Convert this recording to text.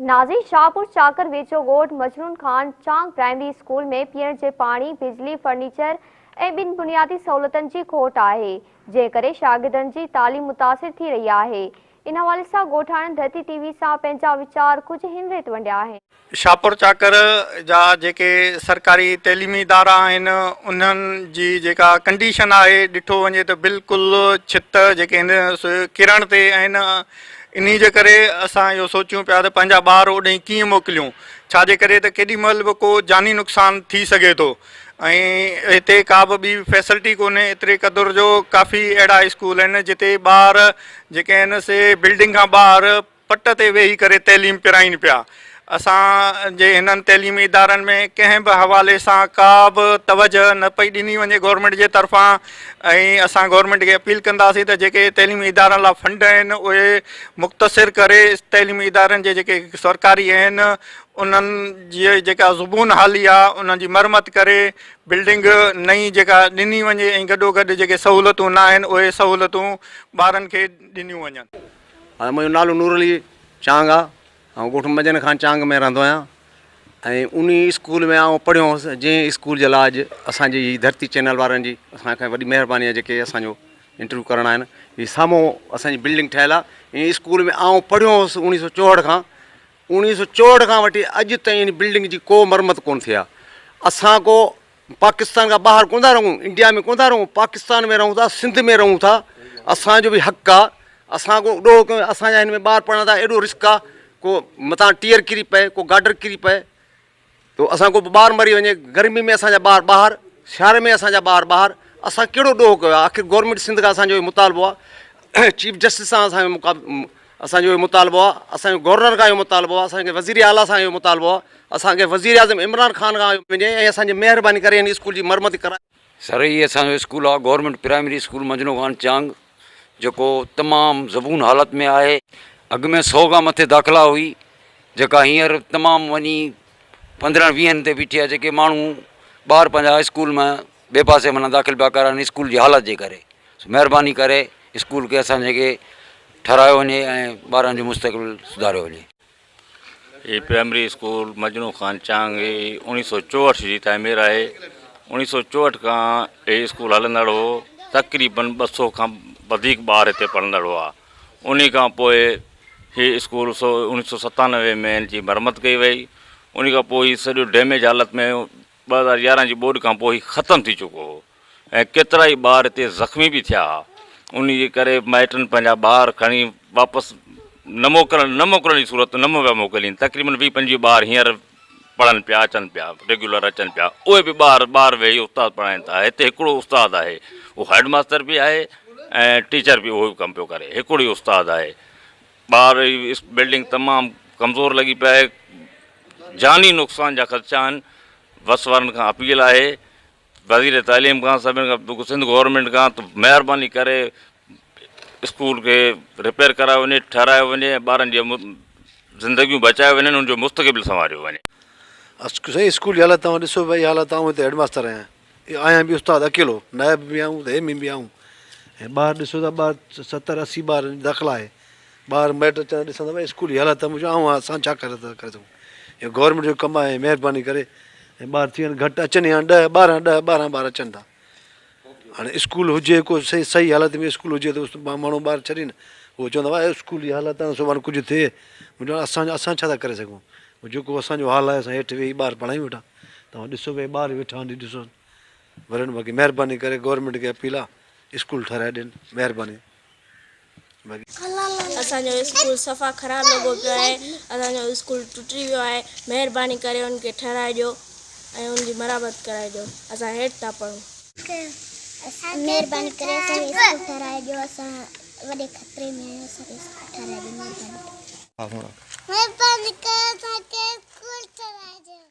ناظرين شاهپور چاڪر ويجهو ڳوٺ مجنون خان چانگ پرائمري اسڪول ۾ پيئڻ جي پاڻي، بجلي، فرنيچر ۽ ٻين بنيادي سهولتن جي کوٽ آهي، جنهن ڪري شاگردن جي تعليم متاثر ٿي رهي آهي. ان حوالي سان ڳوٺاڻن ڌرتي ٽي وي سان پنهنجا ويچار ڪجهه هن ريت ونڊيا آهن. شاهپور چاڪر جا جيڪي سرڪاري تعليمي ادارا آهن انهن جي جيڪا ڪنڊيشن آهي ڏٺو وڃي ته بلڪل ڇت جيڪي آهن سي ڪرڻ تي آهن انهي جي ڪري اسان اهو سوچيون پيا ته پنهنجا ٻار اوڏانهن ڪيئن موڪليون ڇا جي ڪري ته ڪيڏي مهل به ڪو جاني نقصان ٿي سگهي ٿو ۽ هتي ڪا به ٻي فيسلٽي ڪونهي ايتري قدر جو ڪافي اهڙا اسڪول آهن جتي ٻار جيڪي آهن سي بلڊنگ کان ٻاهر پٽ تي ويهي ڪري تعليم پرائين پيا اسان جي هنن تعليمي ادارن ۾ ڪنهن به حوالي سان ڪا به توجه نه پئي ڏني وڃي گورنمينٽ جي طرفان ۽ اسان گورنمينٽ کي اپيل ڪنداسين ته جيڪي تعليمي ادارن لاء فنڊ آهن اهي مختصر ڪري تعليمي ادارن جي جيڪي سرڪاري آهن انهن جي جيڪا زبون حالي آهي انهن جي مرمت ڪري بلڊنگ نئين جيڪا ڏني وڃي ۽ گڏو گڏ جيڪي سهولتون نه آهن اهي سهولتون ٻارن کي ڏنيون وڃن. منهنجو نالو نور علي چانگ آهي. آئون ڳوٺ مجن خان چانگ ۾ رهندو آهيان ۽ انهي اسڪول ۾ آئون پڙهيو هوس جنهن اسڪول جي لاء اڄ اسان جي هي ڌرتي چينل وارن جي اسان کي وڏي مهرباني آهي جيڪي اسان جو انٽرويو ڪرڻ آيا آهن هي سامهون اسان جي بلڊنگ ٺهيل آهي انهي اسڪول ۾ آئون پڙهيو هوس اوڻيهه سو چوهٺ کان اوڻيهه سو چوهٺ کان وٺي اڄ تائين ان بلڊنگ جي ڪو مرمت ڪونه ٿي آهي اسان ڪو پاڪستان کان ٻاهر ڪونه ٿا رهون، انڊيا ۾ ڪونه ٿا رهون، پاڪستان ۾ رهون ٿا، سنڌ ۾ رهون ٿا، اسان جو به حق آ، اسان ڪو ڏوهه ڪيو، اسان جا هن ۾ ٻار پڙهن ٿا، ايڏو رسڪ آ، ڪو متان ٽيئر ڪري پئي، ڪو گاڊر ڪري پئي تو اسان ڪو ٻار مري وڃي، گرمي ۾ اسان جا ٻار ٻاهر، سياري ۾ اسان جا ٻار ٻاهر، اسان ڪهڙو ڏوهه ڪيو آ، آخر گورنمينٽ سنڌ کان اسان جو اهو مطالبو آ، چيف جسٽس سان اسان جو اسان جو اهو مطالبو آ، اسان جو گورنر کان اهو مطالبو آ، اسان کي وزير اعليٰ سان اهو مطالبو آ، اسان کي وزير اعظم عمران خان کان وڃي ۽ اسان جي مهرباني ڪري هن اسڪول جي مرمت ڪرائي. سر هي اسان جو اسڪول آ government primary school Majnu Khan Chang جيڪو تمام زبون حالت ۾ آهي اڳ ۾ سو کان مٿي داخلا هئي جيڪا هينئر تمام وڃي پندرهن ويهن تي بيٺي آ جيڪي ماڻهو ٻار پنهنجا اسڪول ۾ ٻئي پاسي معنيٰ داخل پيا ڪرائن اسڪول جي حالت جي ڪري سو مهرباني ڪري اسڪول کي اسان جي کي ٺهرايو وڃي ۽ ٻارن جو مستقبل سڌاريو وڃي. هي پرائمري اسڪول مجنون خان چانگ هي اوڻيهه سو چوهٺ جي تعمير آهي اوڻيهه سو چوهٺ کان هي اسڪول هلندڙ هو تقريبن ٻه سو کان وڌيڪ ٻار هتي پڙهندڙ هئا انهي کان پوء هي اسڪول سو اوڻيهه سو ستانوي ۾ هن جي مرمت ڪئي وئي انهي کان پوء هي سڄو ڊيميج حالت ۾ 2011 جي ٻوڏ کان پوء هي ختم ٿي چڪو هو ۽ ڪيترائي ٻار هتي زخمي به ٿيا ها انهي جي ڪري مائٽن پنهنجا ٻار کڻي واپس نه موڪلڻ نه موڪلڻ جي صورت نه پيا موڪلين تقريبن ويهه پنجويهه ٻار هينئر پڙهن پيا اچن پيا ريگيولر اچن پيا اهي به ٻار ٻار ويهي استاد پڙهائين ٿا هتي هڪڙو استاد آهي اهو هيڊ ماستر به آهي ۽ ٽيچر به اهو ئي ڪم پيو ڪري هڪڙو ئي استاد آهي ٻار بلڊنگ تمام ڪمزور لڳي پئي آهي جاني نقصان جا خدشا آهن، وس وارن کان اپيل آهي وزير تعليم کان سڀني کان سنڌ گورنمينٽ کان ته مهرباني ڪري اسڪول کي رپيئر ڪرايو وڃي ٺهرايو وڃي ۽ ٻارن جي زندگيون بچايو وڃن ان جو مستقبل سنواريو وڃي. سائين اسڪول جي حالت توهان ڏسو پيا اها حالت آئون هتي هيڊ ماستر آهيان آهيان به استاد اڪيلو نائب به آهيون ته ايم اي به آهيون ۽ ٻار ڏسو ته ٻار ستر اسي ٻار داخلا آهي ٻار مائٽ اچن ڏسن ته اسڪول جي حالت منهنجو آئون اسان ڇا ڪري ٿا ڪري سگهون اهو گورنمينٽ جو ڪم آهي مهرباني ڪري ۽ ٻار ٿي وڃن گهٽ اچن يا ڏهه ٻارهن ڏهه ٻارهن ٻار اچن ٿا هاڻي اسڪول هجي ڪو صحيح صحيح حالت ۾ اسڪول هجي ته ماڻهو ٻار ڇڏين هو چوندا هئا اسڪول جي حالت آهي سڀاڻي ڪجهه ٿئي منهنجو اسان اسان ڇا ٿا ڪري سگهون جيڪو اسانجو حال آهي اسان هيٺ ويهي ٻار پڙهايون ويٺا توهان ڏسو ڀئي ٻار ويٺا آهن ڏسو ورن باقي مهرباني ڪري گورنمينٽ کي اپيل آ اسڪول ٺهرائي ڏين مهرباني باقي. اسان جو اسڪول صفا خراب لڳو پيو آهي اسان جو اسڪول ٽٽي ويو آهي مهرباني ڪري ان کي ٺهرائي ڏيو ۽ ان جي مرمت ڪرائي ڏيو اسان هيٺ ٿا پڙهون. مهرباني ڪري اسان کي اسڪول ٺهرائي ڏيو اسان وڏي خطري ۾ آهيون اسان کي اسڪول ٺهرائي ڏيو مهرباني ڪري. مهرباني ڪري اسان کي اسڪول ٺهرائي ڏيو.